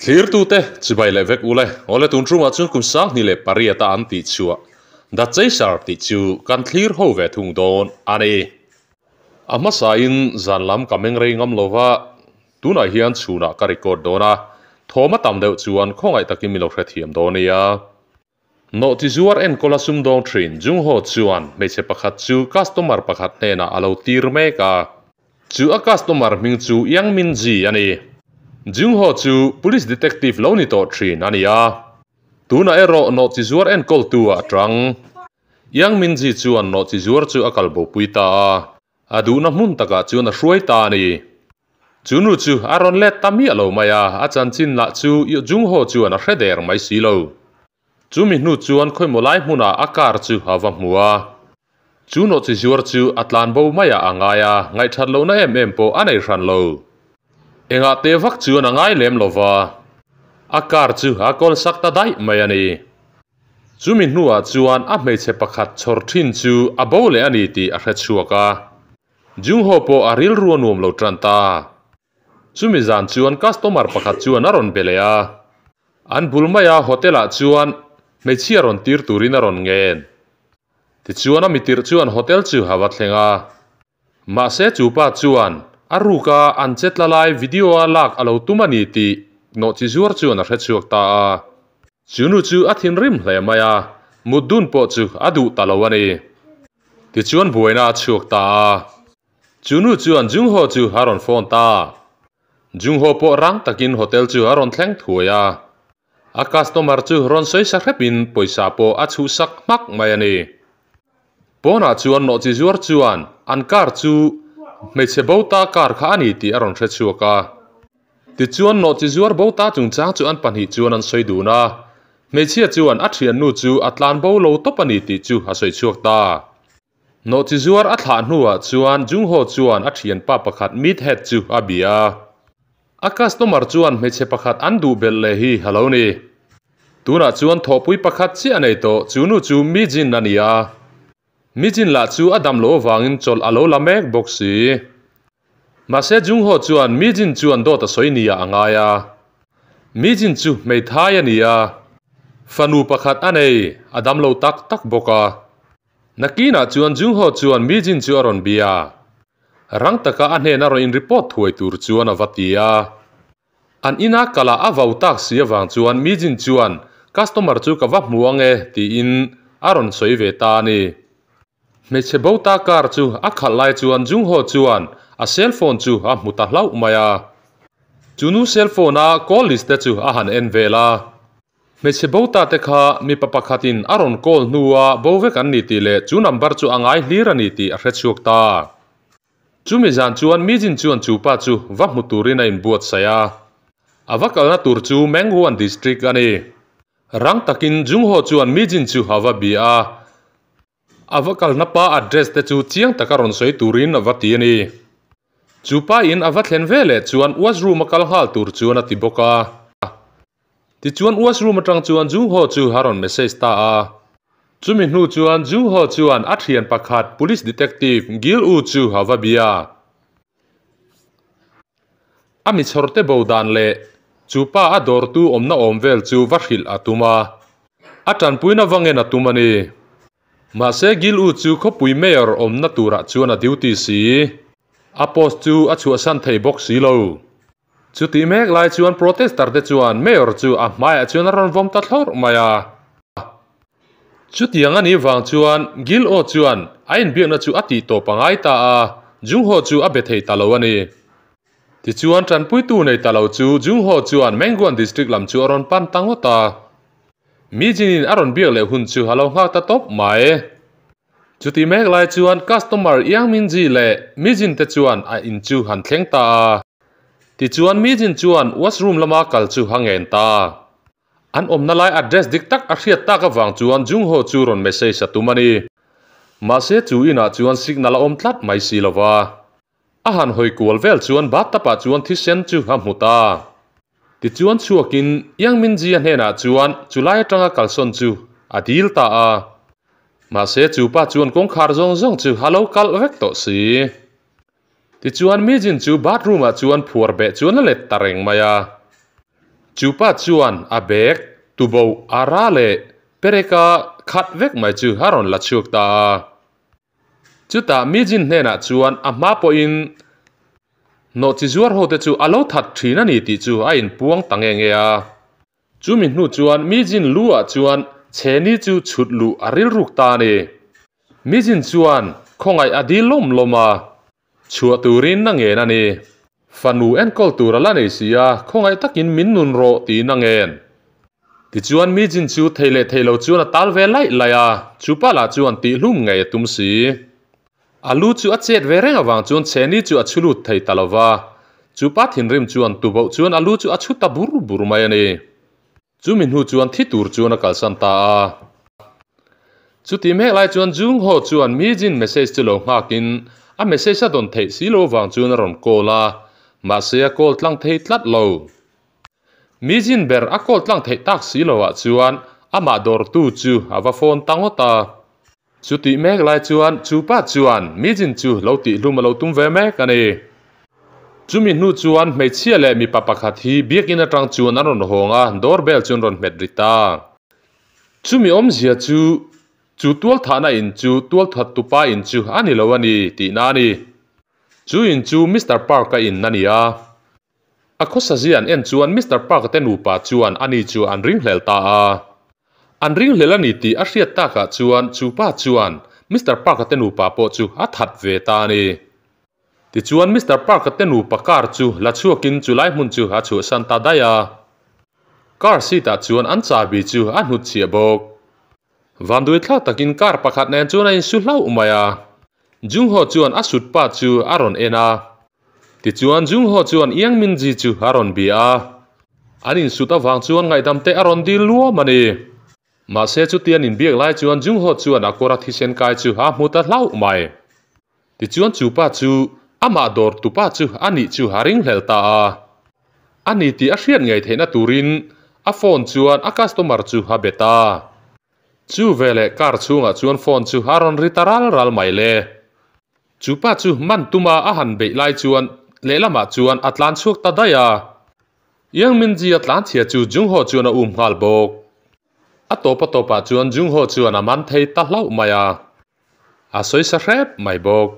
Thlirtute chibai leh vek ule. Awle tun ṭumah chuan kum 2008 a an tih chhuah The Chaser tih chu kan thlir ho ve thung dawn a ni. A hmasain zan lam ka meng rei ngam lova, tunah hian chhunah ka record dawn a, thawm a tam deuh chuan khawngaih takin min lo hrethiam dawn nia. Nawhti zuar enkawl a sumdawng thin Jungho chuan hmeichhe pakhat chu customer pakhat hnenah a lo tir mek a, chu a customer hming chu Yang Minji a ni. Jungho chu police detective lo ni tawh thin a ni a, tunah erawh nawhti zuar enkawltu ah a tang. Yang Minji chuan nawhti zuar chu a kalbopui ta a, a duhna hmun takah chuan a hruai ta a ni. Chu nu chu a rawn let ta miah lo mai a, a chanchin lah chu Jungho chuan a hre der mai si lo. Chumi hnu chuan khawimaw lai hmunah a car chu a va hmu a. Chu nawhchi zuar chu a tlan bo maiah a ngai a, ngaihthat lohna em em pawh a nei hran lo. Engah teh vak chuan a ngai lem lo va, a car chu a kawl sak ta daih mai a ni. Chumi hnuah chuan a hmeichhe pakhat chhawr thin chu a bo leh a ni tih a hre chhuak a. Jungho pawh a rilru a nuam lo tan ta. Chumi zan chuan customer pakhat chuan a rawn be leh a. An bul maia hotel ah chuan hmeichhia rawn tir turin a rawn ngen. Tichuan a mitirh chuan hotel chu a va thleng a. Mahse chu pa chuan a ruka an che tla lai video a lak a lo tum a ni tih nawhchi zuar chuan a hre chhuak ta a. Chu nu chu a thinrim hle mai a, mut dun pawh chu a duh ta lo a ni. Tichuan buaina a chhuak ta a. Chu nu chuan Jungho chu a rawn phone ta. Jungho pawh rang takin hotel chu a rawn thleng thuai a. A customer chu rawn sawi sa hrepin pawisa pawh a chhuhsak hmak mai a ni. Pawnah chuan nawhchi zuar chuan an car chu hmeichhe bo ta car kha a ni tih a rawn hre chhuak a. Tichuan nawhchi zuar bo ta chungchang chu an pahnih chuan an sawi dun a. Hmeichhia chuan a thiannu chu a tlan bo lo tawp a ni tih chu a sawi chhuak ta. Nawhchi zuar a thlah hnuah chuan Jungho chuan a thianpa pakhat Meathead chu a bia a. A customer chuan hmeichhe pakhat an duh belh leh hi a lo ni. Tunah chuan thawhpui pakhat chiah a nei tawh, chu nu chu Mijin a ni a. Mijin lah chu a dam loh avangin chawlh a lo la mek bawk si. Mahse Jungho chuan Mijin chuan dawt a sawi nia a ngai a. Mijin chu hmeithai a ni a, fanu pakhat a nei, a dam lo tak tak bawk a. Nakinah chuan Jungho chuan Mijin chu a rawn bia. Rang taka a hnena rawn in report thuai tur chuan a va ti a. An ina kala a vau tak si avang chuan Mijin chuan customer chu ka va hmu ang e tiin a rawn sawi ve ta a ni. Hmeichhe bo ta car chu a khalh lai chuan Jungho chuan a cell phone chu a hmu ta hlauh mai a. Chu nu cell phone a call list te chu a han en vel a. Hmeichhe bo ta te kha mipa pakhatin a rawn call hnua bo vek an ni tih leh chu number chu a ngai hlir a ni tih a hre chhuak ta. Chumi zan chuan Mijin chuan chu pa chu va hmu turin a inbuatsaih a. A va kalna tur chu Mangwon District a ni. Rang takin Jungho chuan Mijin chu a va bia a. A va kalna pa address te chu chiang taka rawn sawi turin a va ti a ni. Chu pa in a va thlen ve leh chuan washroom a kal nghal tur chuan a ti bawk a. Tichuan washroom atang chuan Jungho chu a rawn message ta a. Chumi hnu chuan Jungho chuan a thian pakhat police detective Gil U chu a va bia. A mi chhawrte bo dan leh chu pa a dawrtu awmna awm vel chu va hrilh a tum a. A tanpuina va ngen a tum a ni. Mahse Gil U chu khawpui mayor awmna turah chuan a duty si. A post chu a chhuahsan thei bawk si lo. Chutih mek lai chuan protester te chuan Mayor chu a hmaiah chuan a rawn vawm ta thlawrh mai a. Chutiang a nih vang chuan Gil aw chuan a inbiakna chu a tih tawp a ngai ta a, Jungho chu a be thei ta lo a ni. Tichuan tanpuitu nei ta lo chu Jungho chuan Mengguan District lam chu a rawn pan ta ngawt a. Mijin-in a rawn biak leh hun chu a lo nghak ta tawp mai. Chutih mek lai chuan customer Yang Minji leh Mijin te chuan a in chu han thleng ta a. Tichuan Mijin chuan washroom lama kal chu a ngen ta. An awmna lai address dik tak a hriat tak avang chuan Jungho chu rawn message a tum a ni. Mahse chu inah chuan signal a awm tlat mai si lova. A han hawi kual vel chuan bathtub ah chuan thisen chu a hmu ta. Tichuan chhuakin Yang Minji-a hnenah chuan chulai atanga kalsawn chu a dil ta a. Mahse chu pa chuan kawngkhar zawng zawng chu a lo kalh vek tawh si. Tichuan Mijin chu bathroom ah chuan phuar beh chuan a let ta reng mai a. Chupa chuan a bag, tuboh a ra leh pereka khat vek mai chu a rawn la chhuak ta a. Chutah Mijin hnenah chuan a hma pawhin nawhchi zuar ho te chu a lo that thin a ni tih chu a inpuang ta nge nge a. Chumi hnu chuan Mijin lu ah chuan Chheni chu chhut luh a rilruk ta a ni. Mijin chuan khawngaih a dil lawm lawm a, chhuah turin a ngen a ni. Fanu enkawl tur a la nei si a, khawngaih takin min nun rawh tiin a ngen. Tichuan Mijin chu thei leh thei lo chuan a tal ve laih laih a, chupa lah chuan tihhlum ngei a tum si. A lu chu a chet ve reng avang chuan Chheni chu a chhu lut thei ta lo va, chupa thinrim chuan tuboh chuan a lu chu a chhu ta bur bur mai a ni. Chumi hnu chuan thi tur chuan a kalsan ta a. Chuti mek lai chuan Jung Ho chuan Mijin message chu lo nghakin a message a dawn theih si lo vang chuan a rawn call a, mahse a call tlang thei tlat lo. Mijin ber a call tlang theih tak si lo ah chuan amah dawrtu chu a va phone ta ngawt a. Chutih mek lai chuan chupa chuan Mijin chu lo tihhlum a lo tum ve mek a ni. Chumi hnu chuan hmeichhia leh mipa pakhat hi biakinn atang chuan an rawn hawng a, door bell chu an rawn hmet ri ta. Chumi awmzia chu, chu tualthahna in chu tualthattupa in chu a ni lo a ni tihna a ni. Chu in chu Mister Park-a in a ni a. A khawsazia an en chuan Mister Park-a te nupa chuan ani chu an ringhlel ta a. An ringhlel a ni tih a hriat takah chuan chu pa chuan Mister Park-a te nupa pawh chu a that ve ta a ni. Tichuan Mister Park-a te nupa car chu la chhuakin chulai hmun chu a chhuahsan ta daih a. Car seat-ah chuan an chahbi chu a hnutchhiah bawk. Vanduai thlak takin car pakhat nen chuan a insu hlauh mai a. Jungho chuan a sut pa chu a rawn en a. Tichuan Jungho chuan Yang Minji chu a rawn bia a. An insut avang chuan ngaihdam te a rawn dil luam a ni. Mahse chuti an inbiak lai chuan Jungho chuan a kawr a thisen kai chu a hmu ta hlauh mai. Tichuan chu pa chu amah dawr tupa chu a nih chu a ringhlel ta a. A ni tih a hriat ngei theihna turin a phone chuan a customer chu a bet a. Chu veleh car chhungah chuan phone chu a rawn ri ta ral ral mai le. Chu pa chu man tuma a han beih lai chuan lehlamah chuan a tlan chhuak ta daih a. Yang Minji a tlan chhia chu Jungho chuan a um nghal bawk. A tawp a tawpah chuan Jungho chuan a man thei ta hlauh mai a. A sawi sa hrep mai bawk.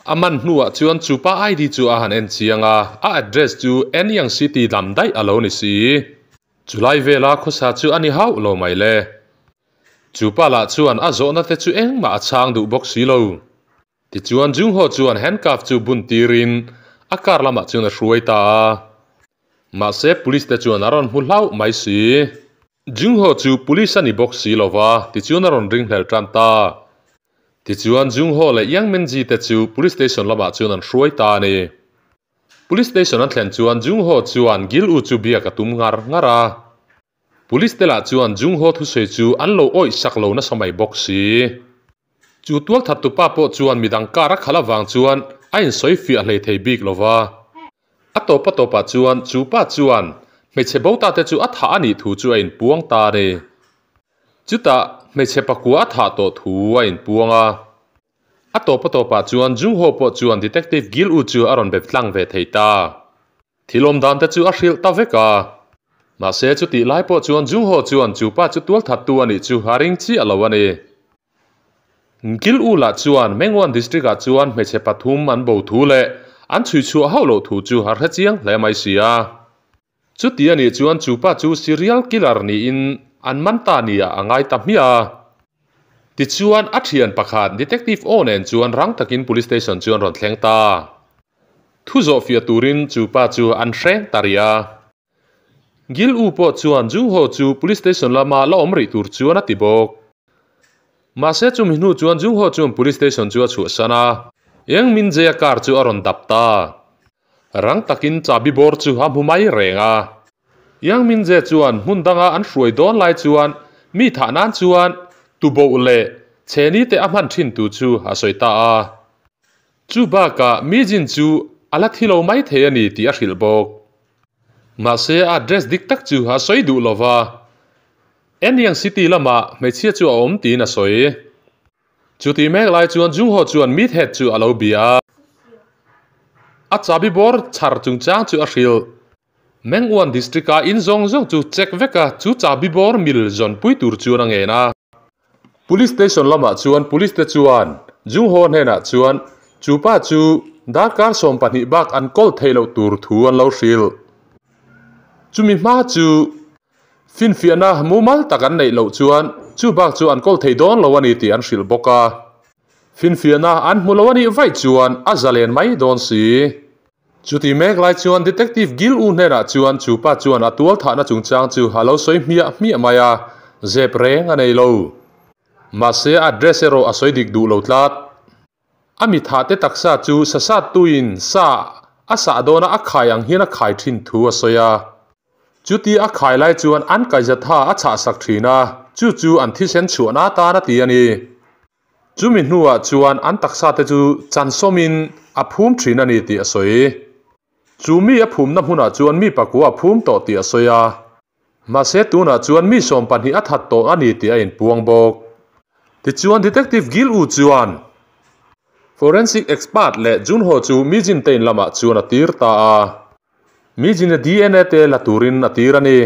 A man hnuah chuan chupa ID chu a han en chiang a, a address chu Anyang City lam daih a lo ni si. Chulai vela khawsa chu a ni hauh lo mai le. Chupa lah chuan a zawhna te chu engmah a chhang duh bawk si lo. Tichuan Jungho chuan handcuff chu bun tirin a car lamah chuan a hruai ta a. Mahse police te chuan a rawn hmu hlauh mai si. Jungho chu police a ni bawk si lova, tichuan a rawn ringhlel tan ta. Tichuan Jungho leh Yang Minji te chu police station lamah chuan an hruai ta a ni. Police station an thlen chuan Jungho chuan Gil U chu biak a tum ngar ngar a. Police te lah chuan Jungho thusawi chu an lo awih sak lo nasa mai bawk si. Chu tualthattupa pawh chuan midang kar a khalh avang chuan a insawi fiah hlei thei bik lova. A tawp a tawpah chuan chu pa chuan hmeichhe bo ta te chu a thah a nih thu chu a inpuang ta a ni. Chutah hmeichhe pakua a thah tawh thu a inpuang a. A tawp a tawpah chuan Jungho pawh chuan Detective Gil U chu a rawn be tlang ve thei ta. Thil awm dan te chu a hrilh ta vek a. Mahse chutih lai pawh chuan Jungho chuan chu pa chu tualthattu a nih chu a ring chiah lo a ni. Ngil U lah chuan Mengwan District ah chuan hmeichhe pathum an bo thu leh an chhui chhuah hauh loh thu chu a hre chiang hle mai si a. Chuti a nih chuan chu pa chu serial killer niin an man ta nia a ngai ta hmiah a. Tichuan a thian pakhat Detective O nen chuan rang takin Police Station chu an rawn thleng ta. Thu zawh fiah turin chu pa chu an hreng ta rih a. Gil U pawh chuan Jungho chu Police Station lama la awm rih tur chuan a ti bawk. Mahse chumi hnu chuan Jungho chuan Police Station chu a chhuahsan a, Yang Min-jae-a car chu a rawn dap ta. Rang takin chabi bawr chu a hmu mai reng a. Yang Min-jae chuan hmun danga an hruai dawn lai chuan mi thah nan chuan tuboh leh chheni te a hman thin tu chu a sawi ta a. Chu bakah mi jin chu a la thi lo mai thei a ni tih a hrilh bawk. Mahse a address dik tak chu a sawi duh lo va, Anyang City lamah hmeichhia chu a awm tiin a sawi. Chutih mek lai chuan Jungho chuan Meathead chu a lo bia a, a chabi bawr chhar chungchang chu a hrilh. Mengwan District-a in zawng zawng chu check vek a, chu chahbi bawr mil zawnpui tur chuan a ngen a. Police Station lamah chuan Police te chuan Jungho hnenah chuan chu pa chu darkar 12 bak an kawl theih loh tur thu an lo hrilh. Chumi hma chu finfiahna mumal tak an neih loh chuan chu bak chu an kawl thei dawn lo a ni tih an hrilh bawk a. Finfiahna an hmu lo a nih vaih chuan a zalen mai dawn si. Chuti mek lai chuan Detective Gil U hnenah chuan chu pa chuan a tual thahna chungchang chu a lo sawi hmiah hmiah mai a, zep reng a nei lo. Mahse a address erawh a sawi dik duh lo tlat. A mi thah te taksa chu sasat tuin sa a sah dawna a khai ang hian a khai thin thu a sawi a. Chuti a khai lai chuan an kaihzatha a chhahsak thin a, chu chu an thisen chhuahna atan a ti a ni. Chumi hnuah chuan an taksa te chu chansawmin a phum thin a ni tih a sawi. Chu mi a phumna hmunah chuan mi pakua a phum tawh tih a sawi a. Mahse tunah chuan mi 12 a that tawh a ni tih a inpuang bawk. Tichuan Detective Gil U chuan Forensic expert leh Junho chu Mijin te in lamah chuan a tir ta a. Mijin-a DNA te la turin a tir a ni.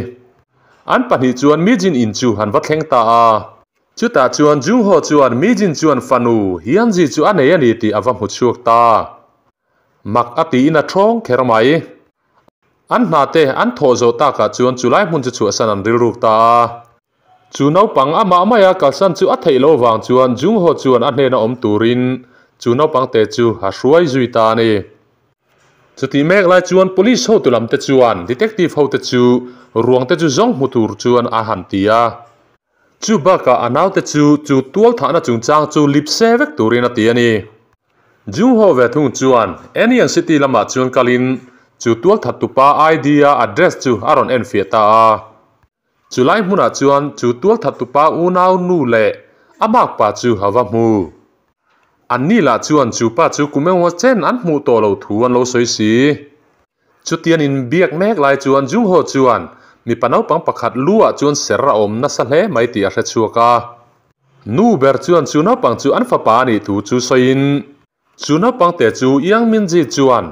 An pahnih chuan Mijin in chu an va thleng ta a. Chutah chuan Jungho chuan Mijin chuan fanu Hyunji chu a nei a ni tih a va hmu chhuak ta. Mak a tiin a thawng kher mai. An hna te an thawh zawh takah chuan chulai hmun chu chhuahsan an rilruk ta a. Chu naupang amah maia kalsan chu a theih loh vang chuan Jungho chuan a hnena awm turin chu naupang te chu a hruai zui ta a ni. Chutih mek lai chuan Police hotu lam te chuan Detective hote chu ruang te chu zawng hmu tur chuan a han ti a. Chu bakah a naute chu chu tualthahna chungchang chu lip se vek turin a ti a ni. Jungho ve thung chuan Anian City lamah chuan kalin chu tualthattupa ID a address chu a rawn enfiah ta a. Chulai hmunah chuan chu tualthattupa unau nu leh a makpa chu a va hmu. Anni lah chuan chu pa chu kum engemaw chen an hmuh tawh lo thu an lo sawi si. Chutian inbiak mek lai chuan Jungho chuan mipa naupang pakhat lu ah chuan ser a awm nasa hle mai tih a hre chhuak a. Nu ber chuan chu naupang chu an fapa a nih thu chu sawiin chu naupang te chu Yang Minji chuan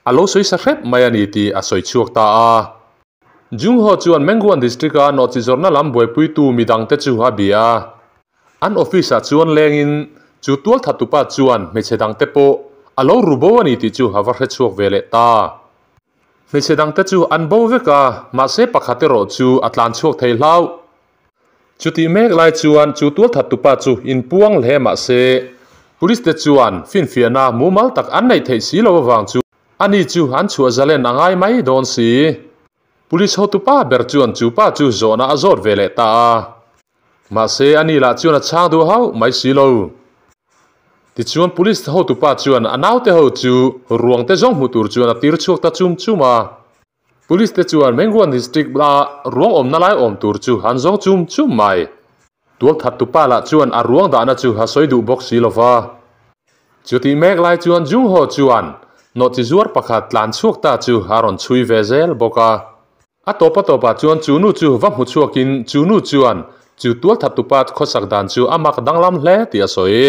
a lo sawi sa hrep mai a ni tih a sawi chhuak ta a. Jungho chuan Mengguan District a nawhchi zawrhna lam buaipuitu midangte chu a bia a. An office ah chuan lengin chu tualthattupa chuan hmeichhe dangte pawh a lo ru bo a ni tih chu a va hre chhuak ve leh ta. Hmeichhe dangte chu an bo vek a, mahse pakhat erawh chu a tlan chhuak thei hlau. Chutih mek lai chuan chu tualthattupa chu inpuang hle mahse police te chuan finfiahna mumal tak an neih theih si lo avang chu ani chu an chhuah zalen a ngai mai dawn si. Police hotupa ber chuan chu pa chu zawhna a zawt ve leh ta a. Mahse, ani lah chuan a chhang duh hauh mai si lo. Tichuan Police hotupa chuan a naute ho chu ruang te zawng hmu tur chuan a tir chhuak ta chum chum a. Police te chuan Mengguan District a ruang awmna lai awm tur chu an zawng chum chum mai. Tualthattupa lah chuan a ruang dahna chu a sawi duh bawk si lova. Chutih mek lai chuan Jungho chuan nawhchi zuar pakhat tlan chhuak ta chu a rawn chhui ve zel bawk a. A tawp a tawpah chuan chu nu chu va hmu chhuakin chu nu chuan chu tualthattupa khawsak dan chu a mak danglam hle tih a sawi.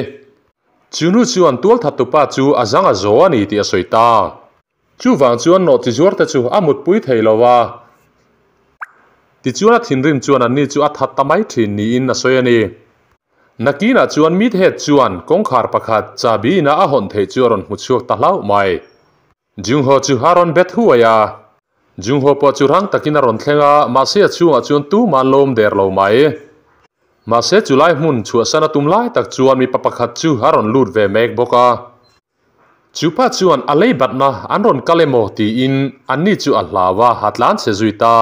Chu nu chuan tualthattupa chu a zang a zaw a ni tih a sawi ta. Chuvang chuan nawhchi zuarte chu a mutpui thei lo a. Tichuan a thinrim chuan anni chu a that ta mai thin niin a sawi a ni. Nakinah chuan Meathead chuan kawngkhar pakhat chahbi ina a hawn theih chu a rawn hmu chhuak ta hlauh mai. Jungho chu a rawn bet huai a. Jungho pawh chu rang takin a rawn thleng a, mahse a chhungah chuan tumah an lawm der lo mai. Mahse chulai hmun chhuahsan a tum lai tak chuan mipa pakhat chu a rawn lut ve mek bawk a. Chu pa chuan a lei batna an rawn kal emaw tiin anni chu a hlau a, a tlan chhe zui ta.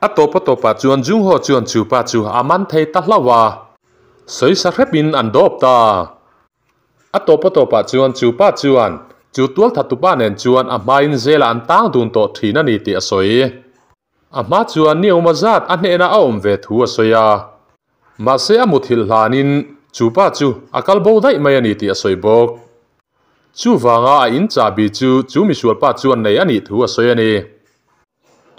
A tawp a tawpah chuan Jungho chuan chu pa chu a man thei ta hlauh a, sawisa hrepin an dawp ta. A tawp a tawpah chuan chu pa chuan chu tualthattupa nen chuan a hmain zela an tang dun tawh thin a ni tih a sawi. A hma chuan ni awma zat a hnehna a awm ve thu a sawi a. Mahse a muthilh hlanin chu pa chu a kal bo daih mai a ni tih a sawi bawk. Chuvanga a in chahbi chu chu misualpa chuan nei a nih thu a sawi a ni.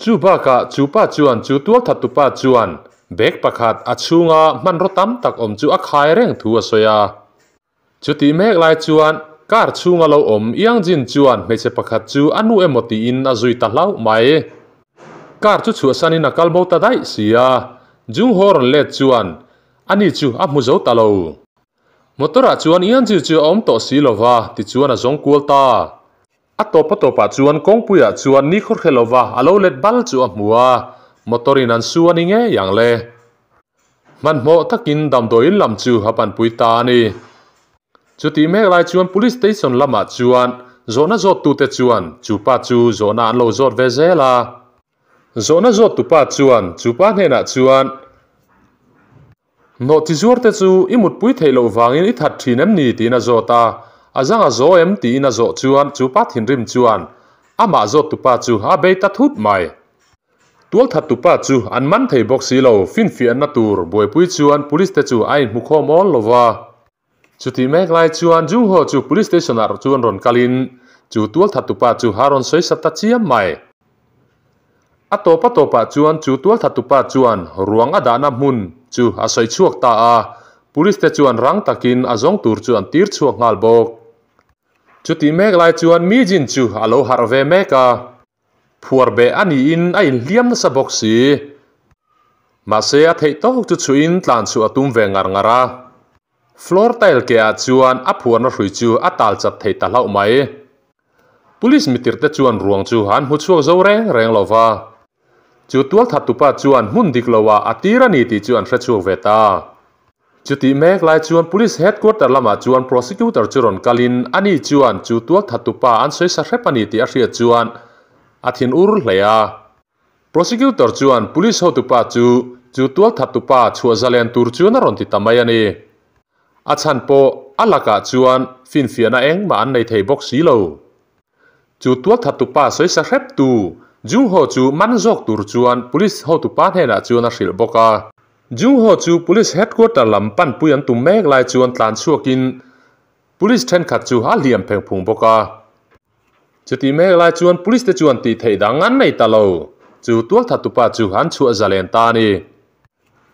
Chu bakah chu pa chuan chu tualthattupa chuan bag pakhat a chhunga hmanraw tam tak awm chu a khai reng thu a sawi a. Chutih mek lai chuan car chhunga lo awm Iangjin chuan hmeichhe pakhat chu a nu emaw tiin a zui ta hlauh mai. Car chu chhuahsanin a kal bo ta daih si a, Jung Ho rawn let chuan ani chu a hmu zo ta lo. Motor ah chuan Ianju chu a awm tawh si lo va, tichuan a zawng kual ta. A tawp a tawpah chuan kawngpuiah chuan ni khawrhre lo va a lo let bal chu a hmu a, motor in an su a ni ngei ang le. Hmanhmawh takin damdawiin lam chu a panpui ta a ni. Chutih mek lai chuan Police Station lamah chuan zawhna zawttute chuan chu pa chu zawhna an lo zawt ve zel a. Zawhna zawttupa chuan chu pa hnenah chuan, Hnawh chi zuarte chu i mutpui theih loh vangin i that thin em ni? tiin a zawt a. A zang a zaw em? tiin a zawh chuan chu pa thinrim chuan amah zawttupa chu a bei ta thut mai. Tualthattupa chu an man thei bawk si lo, finfiahna tur buaipui chuan Police te chu a inhmukhawm awl lo va. Chutih mek lai chuan Jung Ho chu Police Station ah chuan rawn kalin chu tualthattupa chu a rawn sawi sat ta chiam mai. A tawp a tawpah chuan chu tualthattupa chuan ruang a dahna hmun chu a sawi chhuak ta a, Police te chuan rang takin a zawng tur chu an tir chhuak nghal bawk. Chutih mek lai chuan Mi Jin chu a lo harh ve mek a. Phuar beh a niin a inhliam nasa bawk si. Mahse a theih tawk chu chhuihin tlan chhuah a tum ve ngar ngar a. Floor tile ke ah chuan a phuarna hrui chu a tal chat thei ta hlauh mai. Police mitirte chuan ruang chu an hmu chhuak zo reng reng lo va. Chu tualthattupa chuan hmun dik lo ah a tir a ni tih chu an hre chhuak ve ta. Chutih mek lai chuan Police Headquarter lamah chuan Prosecutor chu rawn kalin ani chuan chu tualthattupa an sawi sa hrep a ni tih a hriat chuan a thin ur hle a. Prosecutor chuan Police hotupa chu chu tualthattupa chhuah zalen tur chuan a rawn ti ta mai a ni. A chhan pawh a lakah chuan finfiahna engmah an nei thei bawk si lo. Chu tualthattupa sawi sa hreptu Jung Ho chu man zawk tur chuan Police hotupa hnenah chuan a hrilh bawk a. Jung Ho chu Police Headquarter lam panpui an tum mek lai chuan tlan chhuakin Police thenkhat chu a hliam pheng phung bawk a. Chutih mek lai chuan Police te chuan tih theih dang an nei ta lo. Chu tualthattupa chu an chhuah zalen ta a ni.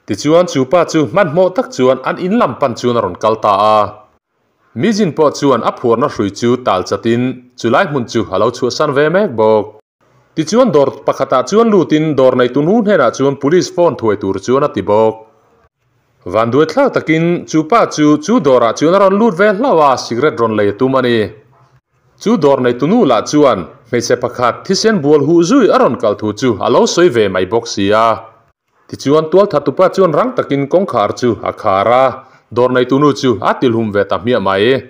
Tichuan chu pa chu hmanhmawh tak chuan an in lam pan chuan a rawn kal ta a. Mijin pawh chuan a phuarna hrui chu tal chatin chulai hmun chu a lo chhuahsan ve mek bawk. Tichuan dawr pakhatah chuan lutin dawr neitu hnu hnenah chuan police phone thuai tur chuan a ti bawk. Vanduai thlak takin chu pa chu chu dawrah chuan a rawn lut ve hlauh a, cigarette rawn lei a tum a ni. Chu dawr neitu nu lah chuan hmeichhe pakhat thisen bual huh zui a rawn kal thu chu a lo sawi ve mai bawk si a. Tichuan tualthattupa chuan rang takin kawngkhar chu a khar a, dawr neitu nu chu a tilhum ve ta hmiah mai.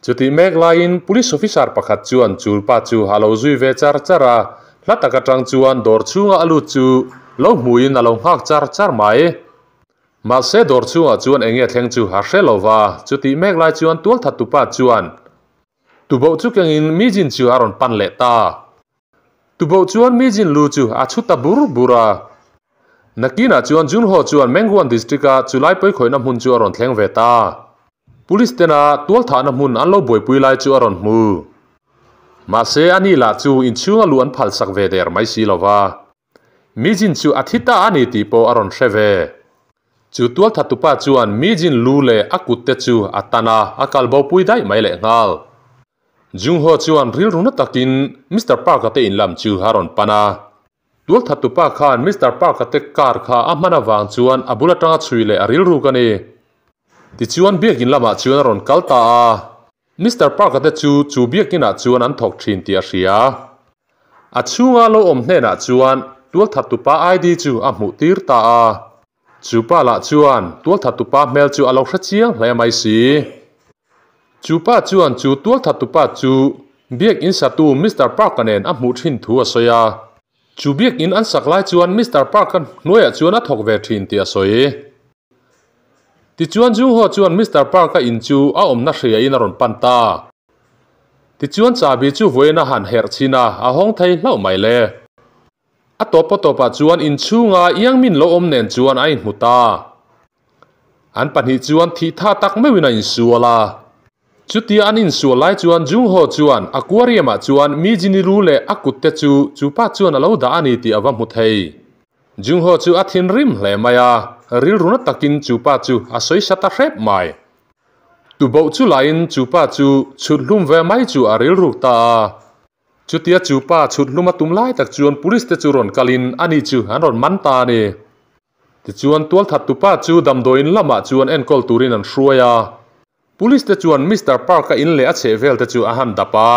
Chutih mek laiin Police Officer pakhat chuan chulpa chu a lo zui ve char char a, hla tak atang chuan dawr chhunga a lut chu lo hmuin a lo nghak char char mai. Mahse dawr chhungah chuan eng nge thleng chu a hre lo va, chutih mek lai chuan tualthattupa chuan tuboh chu kengin Mijin chu a rawn pan leh ta. Tuboh chuan Mijin lu chu a chhu ta bur bur a. Nakinah chuan Junho chuan Mengguan District-a chulai pawikhawihna hmun chu a rawn thleng ve ta. Police tena tualthahna hmun an lo buaipui lai chu a rawn hmu. Mahse, ani lah chu inchhunga luh an phalsak ve der mai si lo va. Mijin chu a thi ta a ni tih pawh a rawn hre ve. Chu tualthattupa chuan Mijin lu leh a kut te chu a tan a, a kal bopui daih mai lehnghal. Jungho chuan rilru na takin Mister Park-a te inlam chu a rawn pan a. Tualthattupa khan Mister Park-a te car kha a hman avang chuan a bul atanga chhui leh a rilruk a ni. Tichuan biakin lamah chuan a rawn kal ta a, Mister Park-a te chu chu biakinah chuan an thawk thin tih a hria. A chhunga lo awm hnenah chuan tualthattupa ID chu a hmuh tir ta a. Chu pa lah chuan tualthattupa hmel chu a lo hre chiang hle mai si. Chu pa chuan chu tualthattupa chu biakin satu Mister Park-a nen a hmuh thin thu a sawi a. Chu biakin an sak lai chuan Mister Park-a hnuaiah chuan a thawk ve thin tih a sawi. Tichuan Jungho chuan Mister Park-a in chu a awmna hriain a rawn pan ta. Tichuan chahbi chu vawiin a han herh chhin a, a hawng thei hlauh mai le. A tawp a tawpah chuan inchhunga Iangmin lo awm nen chuan a inhmu ta. An pahnih chuan thih tha tak meuhin a insual a. Chutia an insual lai chuan Jungho chuan aquarium-ah chuan Mijini lu leh a kut te chu chu pa chuan a lo dah a ni tih a va hmu thei. Jungho chu a thinrim hle mai a, rilru na takin chu pa chu a sawi sa ta hrep mai. Tuboh chu lahin chu pa chu chhut hlum ve mai chu a rilruk ta a. Chutia chu pa chhut hlum a tum lai tak chuan police te chu rawn kalin ani chu an rawn man ta a ni. Tichuan tualthat tupa chu damdawiin lamah chuan enkawl turin an hruai a. Police te chuan Mister Park-a in leh a chhehvel te chu a han dap a.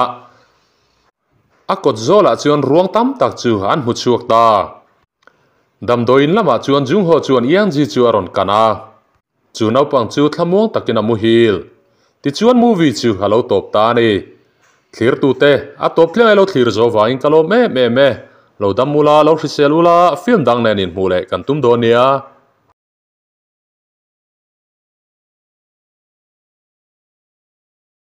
A kawt zawlah chuan ruang tam tak chu an hmu chhuak ta. Damdawiin lamah chuan Jungho chuan Yangji chu a rawn kan a. Chu naupang chu thlamuang takin a muhil. Tichuan movie chu a lo tawp ta a ni. Thlirtute, a tawp thleng ai lo thlir zo vangin ka lawm em em e. Lo dam ula, lo hrisel ula, film dang nen inhmuh leh kan tum dawn nia.